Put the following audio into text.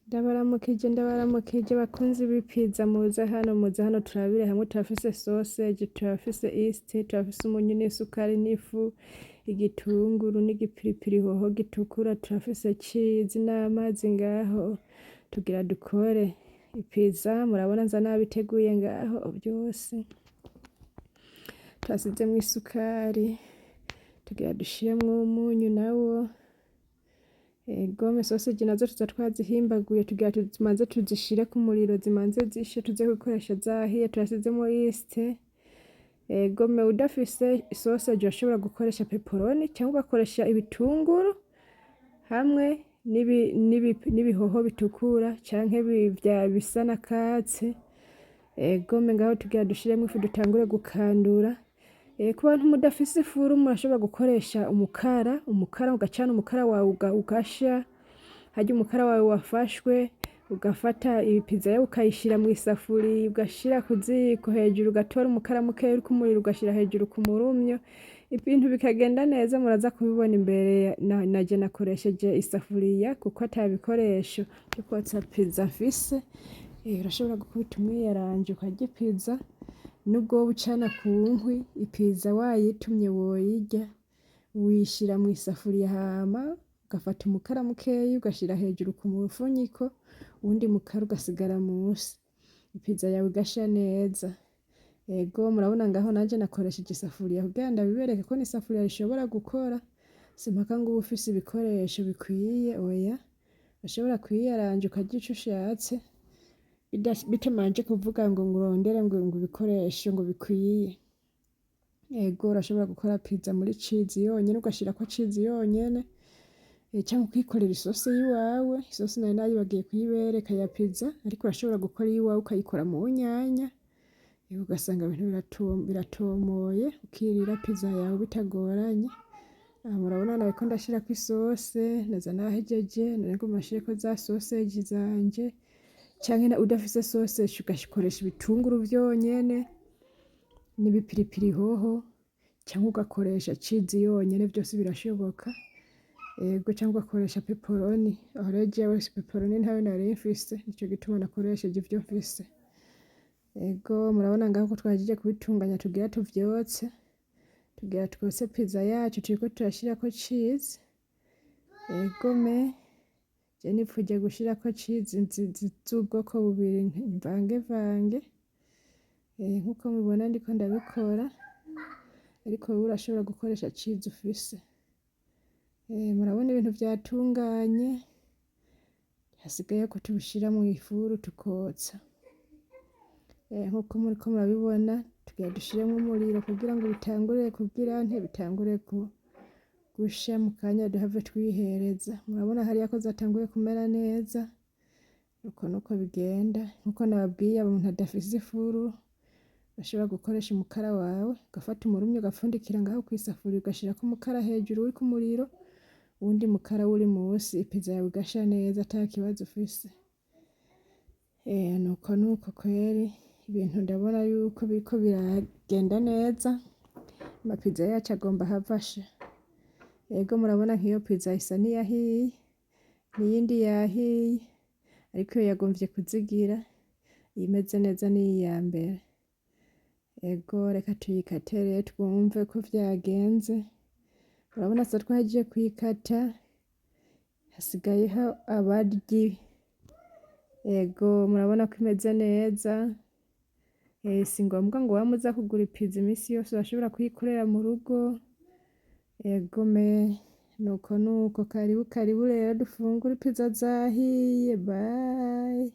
Ndabaramukije, ndabaramukije bakunzi b'ipiza. Muze hano, muze hano turabire hamwe. Turafise sausage, turafise yeast, turafise umunyu n'isukari n'ifu, igitunguru n'igipiripiri hoho gitukura, turafise cheese n'amazi ngaho. Tugira dukore ipiza. Murabona nza nabiteguye ngaho vyose. Twasizemwo isukari, tugira dushiremwo umunyu nawo. Egome, sausage nazo tuza twazihimbaguye, tugira tumanze tuzishire ku muriro zimanze zishe, tuze gukoresha zahiye. Turasizemwo yeast. Egome, udafise sausage urashobora gukoresha pepperoni cyangwa ugakoresha ibitunguru hamwe n'ibihoho bitukura canke bisa n'akatsi. Egome, ngaho tugira dushiremwo ifu, dutangure gukandura. Ku bantu mudafise ifuru, murashobora gukoresha umukara. Umukara, ugacana umukara wawe ugasha. Harya umukara wawe wafashwe, ugafata ipiza yawe ukayishira mw'isafuriya, ugashira ku ziko hejuru, ugatora umukara mukeya uriko umuriro, ugashira hejuru ku murumyo, ibintu bikagenda neza. Muraza kubibona imbere. Naje nakoresheje isafuriya kuko ata bikoresho vyo kwotsa piza mfise. Urashobora gukubita umwiyaranje ukarya ipiza nubwo woba ucana ku nkwi. Ipiza wayitumye woyirya, wishira mw'isafuriya, hama ugafata umukara mukeyi ugashira hejuru ku mufunyiko, uwundi mukara ugasigara musi, ipiza yawe igasha neza. Ego, murabona ngaho nanje nakoresheje isafuriya kugira ndabibereke ko n'isafuriya rishobora gukora. Simpaka ngo ube ufise ibikoresho bikwiye, oya, urashobora kwiyaranja ukarya ico ushatse bitamanje kuvuga ngo ngurondere ngo ibikoresho ngo bikwiye. Ego, urashobora gukora pizza muri cheese yonyene, ugashirako cheese yonyene, canke ukikorera isosi yiwawe. Isosi nari nayibagiye kuyibereka ya pizza, ariko urashobora gukora iyiwawe ukayikora mu nyanya, ugasanga ibintu biratomoye, ukirira pizza yawe bitagoranye. Aha murabona nariko ndashirako isose, naza nahejeje, none ngomba nshireko za sausage zanje, canke udafise sausage ugakoresha ibitunguru vyonyene n'ibipiripiri hoho, canke ugakoresha cheese yonyene, vyose birashoboka. Ego, canke ugakoresha pepperoni. Aho rero jewe pepperoni ntayo nari mfise, nico gituma nakoresheje ivyo mfise. Ego, murabona ngaho ko twahejeje kubitunganya, tugira tuvyotse, tugira twotse pizza yacu, turiko turashirako cheese. Egome, je nipfuje gushirako cheese z'ubwoko bubiri mvangevange, nkuko mubibona ndiko ndabikora, ariko wewe urashobora gukoresha cheese ufise. Murabona ibintu vyatunganye, hasigaye ko tubishira mw'ifuru tukotsa. Nkuko muriko murabibona, tugira dushiremwo umuriro kugira ngo bitangure, kugira nte bitangure gusha mu kanya duhave twihereza. Murabona hariya ko zatanguye kumera neza. Uko nuko bigenda. Nkuko nababwiye, umuntu adafise ifuru urashobora gukoresha umukara wawe, ugafata umurumyo, ugapfundikira ngaho kw'isafuriya, ugashirako umukara hejuru uriko umuriro, uwundi mukara uri musi, ipiza yawe igasha neza ata kibazo ufise. Nuko nuko kweri, ibintu ndabona yuko biriko biragenda neza, amapiza yacu agomba ahave asha. Ego, murabona nk'iyo piza isa n'iyahiye, n'iyindi yahiye, ariko iyo yagomvye kuzigira. Iyimeze neza niyi ya mbere. Ego, reka tuyikate rero twumve ko vyagenze. Urabona se twahejeje kuyikata, hasigayeho abaryi. Ego, murabona ko imeze neza. Si ngombwa ngo wame uza kugura ipiza imisi yose, urashobora kuyikorera mu rugo. Egome, nuko nuko, karibu karibu rero dufungure, ipiza zahiye. Bye.